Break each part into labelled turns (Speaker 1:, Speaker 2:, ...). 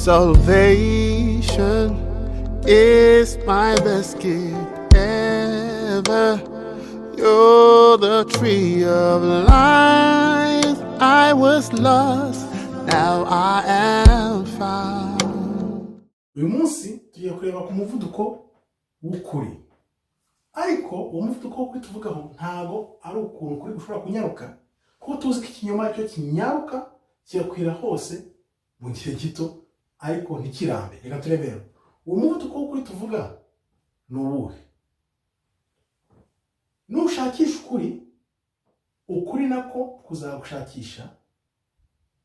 Speaker 1: Salvation is my best gift ever. You're the tree of life. I was lost, now I am found.
Speaker 2: Uyu munsi tugiye kureba ku muvuduko w'ukuri, ariko uwo muvuduko w'ukuri tuvugaho ntago ari ukuntu ukuri gushobora kunyaruka, kuko tuzi ko ikinyoma aricyo kinyaruka kigakwira hose mu gihe gito ariko ntikirambe. Reka turebe rero uwo muvuduko w'ukuri tuvuga ni uwuhe. Nushakisha ukuri, ukuri nako kuzagushakisha,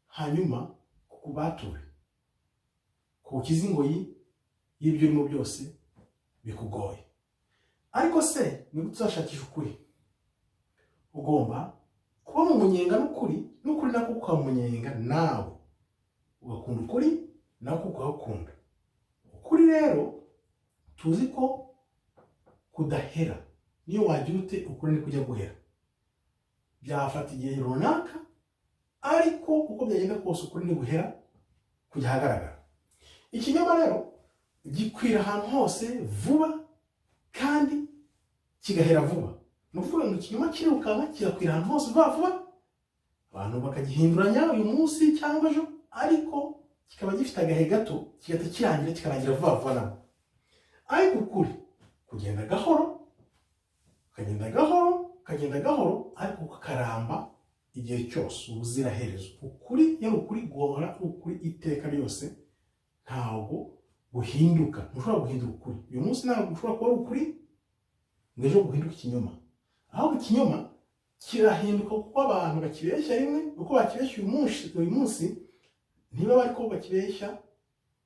Speaker 2: hanyuma kukubature, kugukiza ingoyi y'ibyo urimo byose bikugoye. Ariko se ni gute uzashakisha ukuri? Ugomba kuba mu munyenga n'ukuri, n'ukuri nako kukaba mu munyenga nawe, ugakunda ukuri, nako ukagukunda. Ukuri rero tuzi ko kudahera. Niyo wagira ute, ukuri ni kujya guhera. Byafata igihe runaka, ariko uko byagenda kose ukuri ni guhera kujya ahagaragara. Ikinyoma rero gikwira ahantu hose vuba kandi kigahera vuba. Ni ukuvuga ngo ikinyoma kirirukanka kigakwira ahantu hose vuba vuba, abantu bakagihinduranya uyu munsi cyangwa ejo, ariko kikaba gifite agahe gato, kigahita kirangira, kikarangira vuba vuba nabwo. Ariko ukuri kugenda gahoro, kagenda gahoro, kagenda gahoro, ariko kakaramba igihe cyose, ubuziraherezo. Ukuri iyo ari ukuri guhora ukuri iteka ryose, ntabwo guhinduka. Ntushobora guhindura ukuri. Uyu munsi ntabwo ushobora kuba ari ukuri ngo ejo guhinduke ikinyoma. Ahubwo ikinyoma kirahinduka kuko abantu bakibeshya rimwe, uko bakibeshya uyu munsi ntiba bari ko bakibeshya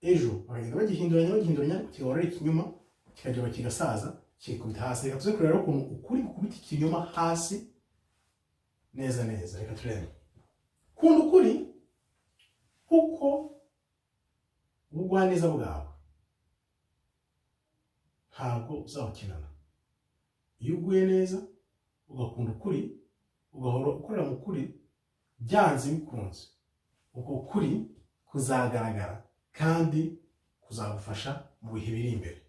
Speaker 2: ejo, bakagenda bagihinduranya, bagihinduranya, ariko kigahora ari ikinyoma, kikagera kigasaza, kikikubita hasi. Reka tuze kureba rero ukuntu ukuri gukubita ikinyoma hasi neza neza. Reka turebe. Kunda ukuri, kuko ubugwaneza bwawe ntabwo uzawukinana. Iyo uguye neza, ugakunda ukuri, ugahora ukorera mu kuri, byanze bikunze uko kuri kuzagaragara kandi kuzagufasha mu bihe biri imbere.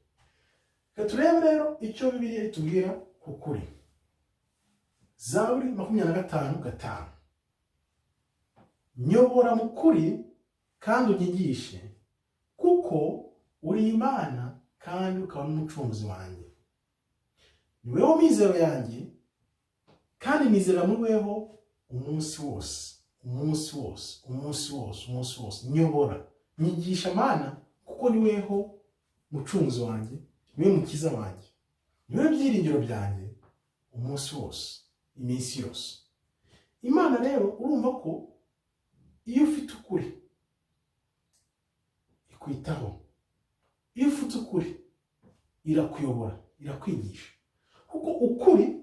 Speaker 2: Reka turebe rero icyo Bibiliya itubwira ku kuri. Zaburi 25:5: "Nyobora mu kuri kandi unyigishe, kuko uri Imana kandi ukaba n'umucunguzi wanjye. Ni weho mizero yanjye, kandi nizera muri weho umunsi wose, umunsi wose, umunsi wose, umunsi wose." Nyobora, nyigisha Mana, kuko ni weho mucunguzi wanjye, ni we mukiza wanjye, ni we byiringiro byanjye umunsi wose, iminsi yose. Imana rero, urumva ko iyo ufite ukuri ikwitaho. Iyo ufite ukuri irakuyobora, irakwigisha, kuko ukuri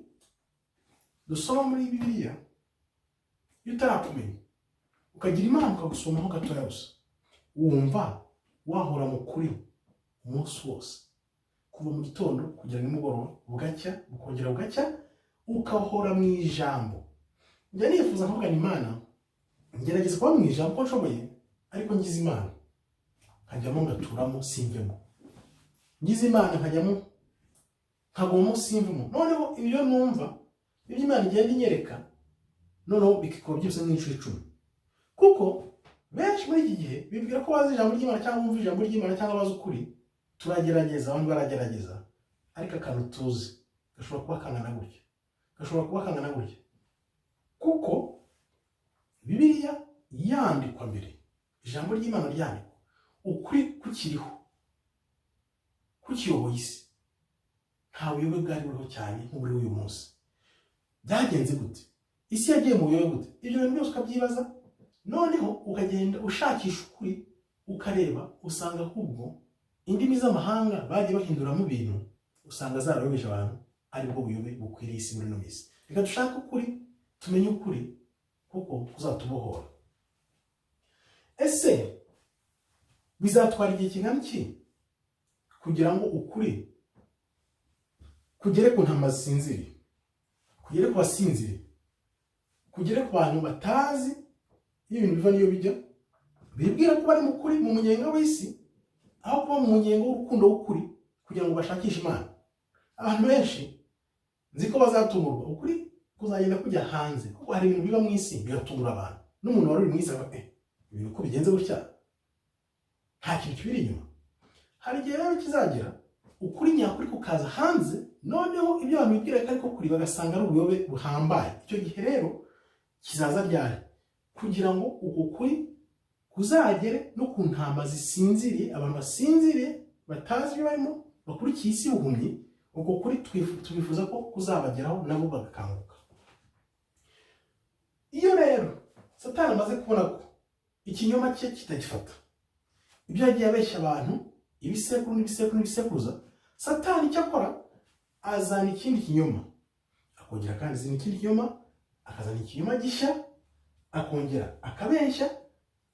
Speaker 2: dusoma muri Bibiliya, iyo utarakumenya, ukagira Imana ukagusomaho gatoya gusa, wumva wahora mu kuri umunsi wose, kuva mu gitondo kugera nimugoroba, bugacya bukongera bugacya, ukahora mu ijambo. Njya nifuza nkavugana Imana, ngerageza kuba mu ijambo uko nshoboye, ariko ngize Imana nkajyamo, ngaturamo, simvemo. Ngize Imana nkajyamo, nkagumamo, simvemo. Noneho ibyo numva, ibyo Imana igenda inyereka, noneho bikikuba byose nk'inshuro 10, kuko benshi muri iki gihe bibwira ko bazi ijambo ry'Imana cyangwa bumva ijambo ry'Imana cyangwa bazi ukuri. Turagerageza, abantu baragerageza, ariko akantu tuzi gashobora kuba kangana gutya, gashobora kuba kangana gutya, kuko Bibiliya yandikwa mbere, ijambo ry'Imana ryandikwa, ukuri kukiriho, kukiyoboye isi, nta buyobe bwari buriho cyane nk'uburiho uyu munsi. Byagenze gute? Isi yagiye mu buyobe gute? Ibyo bintu byose ukabyibaza, noneho ukagenda ushakisha ukuri, ukareba, usanga ahubwo indimi z'amahanga bagiye bahinduramo ibintu, usanga zarayobeje abantu, aribwo buyobe bukwiriye isi muri ino minsi. Reka dushake ukuri, tumenye ukuri, kuko kuzatubohora. Ese bizatwara igihe kingana iki kugira ngo ukuri kugere ku ntama zisinziriye, kugere ku basinziriye, kugere ku bantu batazi iyo ibintu biva n'iyo bijya? Bibwira ko bari mu kuri, mu munyenga w'isi, aho kuba mu munyenga w'urukundo w'ukuri kugira ngo bashakishe Imana. Abantu benshi nzi ko bazatungurwa, ukuri kuzagenda kujya hanze, kuko hari ibintu biba mu isi bigatungura abantu. N'umuntu wari uri mu isi avuga: "Ibintu uko bigenze gutya, nta kintu kibiri inyuma." Hari igihe rero kizagera ukuri nyakuri kukaza hanze, noneho ibyo abantu bibwira ko ariko kuri bagasanga ari ubuyobe buhambaye. Icyo gihe rero kizaza ryari? Kugira ngo uko kuri kuzagere no ku ntama zisinziriye, abantu basinziriye batazi ibyo barimo, bakurikiye isi buhumyi. Uko kuri tubifuza ko kuzabageraho nabo bagakanguka. Iyo rero Satani amaze kubona ko ikinyoma cye kitagifata, ibyo yagiye abeshya abantu ibisekuru n'ibisekuru n'ibisekuruza, Satani icyo akora azana ikindi kinyoma, akongera kandi azana ikindi kinyoma, akazana ikinyoma gishya, akongera akabeshya,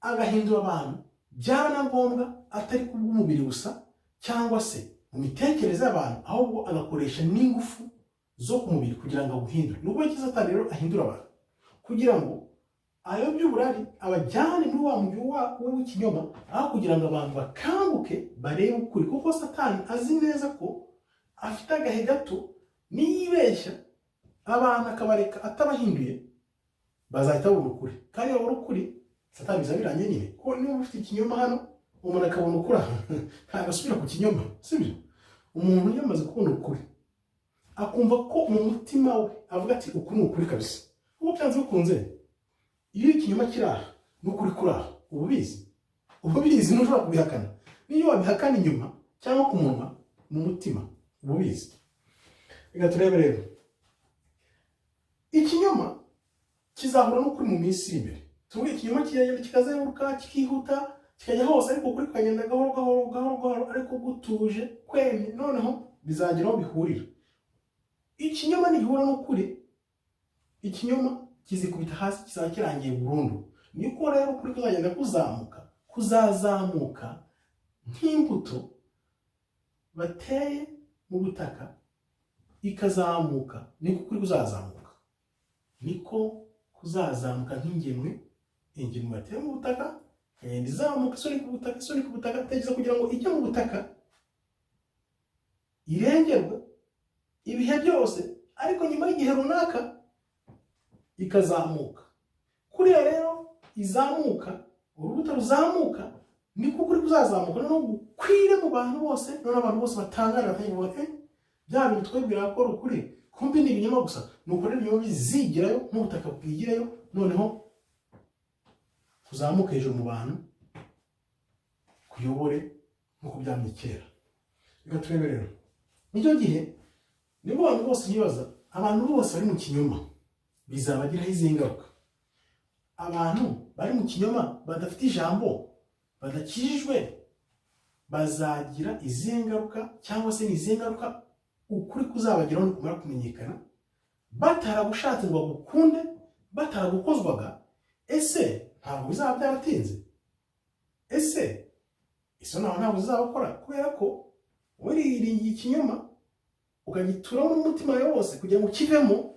Speaker 2: agahindura abantu, byaba na ngombwa atari kubw'umubiri gusa cyangwa se mu mitekerereze y'abantu, ahubwo agakoresha n'ingufu zo ku mubiri kugira ngo aguhindure. Ni uko Satani rero ahindura abantu kugira ngo ayobye uburari, abajyane muri wa mujyi we w'ikinyoma, aho kugira ngo abantu bakanguke barebe ukuri. Kuko Satani azi neza ko afite agahe gato, niyibeshya abantu akabareka atabahinduye, bazahita babona ukuri. Kandi babona ukuri, Satani bizaba birangiye nyine, kuko niba ufite ikinyoma hano, umuntu akabona ukuri aha, ntabwo asubira ku kinyoma, sibyo? Umuntu iyo amaze kubona ukuri, akumva ko mu mutima we avuga ati: "Uku ni ukuri kabisa." Kuko byanze bikunze, iyo ikinyoma kiri aha n'ukuri kuri aha, uba ubizi, uba ubizi, ntushobora kubihakana. Niyo wabihakana inyuma cyangwa ku munwa, mu mutima uba ubizi. Reka turebe rero, ikinyoma kizahura n'ukuri mu minsi iri imbere. Tuvuge ikinyoma kiragenda kikazenguruka, kikihuta, kikajya hose, ariko ukuri kukagenda gahoro gahoro gahoro gahoro, ariko gutuje kwemye, noneho bizagera aho bihurira. Ikinyoma nigihura n'ukuri, ikinyoma kizikubita hasi, kizaba kirangiye burundu. Niko rero ukuri kuzagenda kuzamuka, kuzazamuka nk'imbuto bateye mu butaka ikazamuka. Niko ukuri kuzazamuka, niko kuzazamuka nk'ingemwe, ingemwe bateye mu butaka ikagenda izamuka, isunika ubutaka, isunika ubutaka. Tekereza, kugira ngo ijye mu butaka irengerwe ibihe byose, ariko nyuma y'igihe runaka ikazamuka. Kuriya rero izamuka, urubuto ruzamuka, niko ukuri kuzazamuka noneho gukwire mu bantu bose. Noneho abantu bose batangara, bakavuga ngo: "Bya bintu twibwira ko ari ukuri, kumbi ni ibinyoma gusa." Ni uko rero ibinyoma bizigirayo nk'ubutaka bwigirayo, noneho kuzamuka hejuru mu bantu, kuyobore nk'uko byamye kera. Reka turebe rero, nicyo gihe nibwo abantu bose bibaza, abantu bose bari mu kinyoma bizabagiraho izihe ngaruka? Abantu bari mu kinyoma, badafite ijambo, badakijijwe, bazagira izihe ngaruka? Cyangwa se ni izihe ngaruka ukuri kuzabageraho nikumara kumenyekana, bataragushatse ngo bagukunde, bataragukozwaga? Ese ntabwo bizaba byaratinze? Ese izo nama ntabwo zizabakora? Kubera ko wiriringiye ikinyoma, ukagituramo n'umutima wawe wose, kugira ngo ukivemo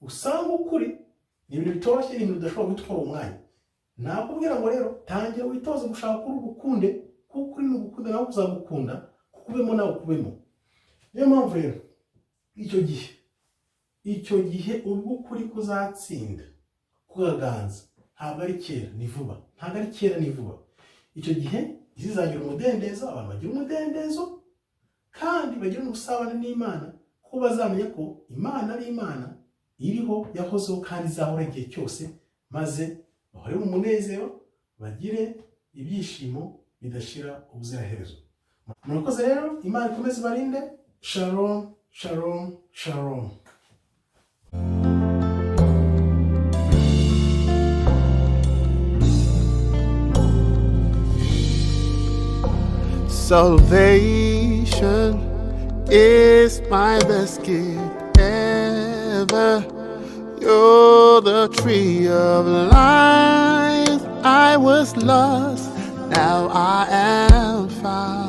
Speaker 2: usange ukuri ni ibintu bitoroshye, ni ibintu udashobora guhita ukora umwanya. Nakubwira ngo rero tangira witoze gushaka ukuri, ugukunde, kuko ukuri ni ugukunda, nawe kuzagukunda, kukubemo nawe ukubemo. Niyo mpamvu rero icyo gihe ubwo ukuri kuzatsinda kukaganza, ntabwo ari kera ni vuba, ntabwo ari kera ni vuba. Icyo gihe isi izagira umudendezo, abantu bagira umudendezo kandi bagira n'ubusabane n'Imana, kuko bazamenya ko Imana ari Imana iriho, yahozeho kandi izahora igihe cyose, maze bahore mu munezero, bagire ibyishimo bidashira ubuziraherezo. Murakoze rero, Imana ikomeze ibarinde. Shalom, shalom, shalom.
Speaker 1: Salvation is my best gift ever. You're the tree of life. I was lost, now I am found.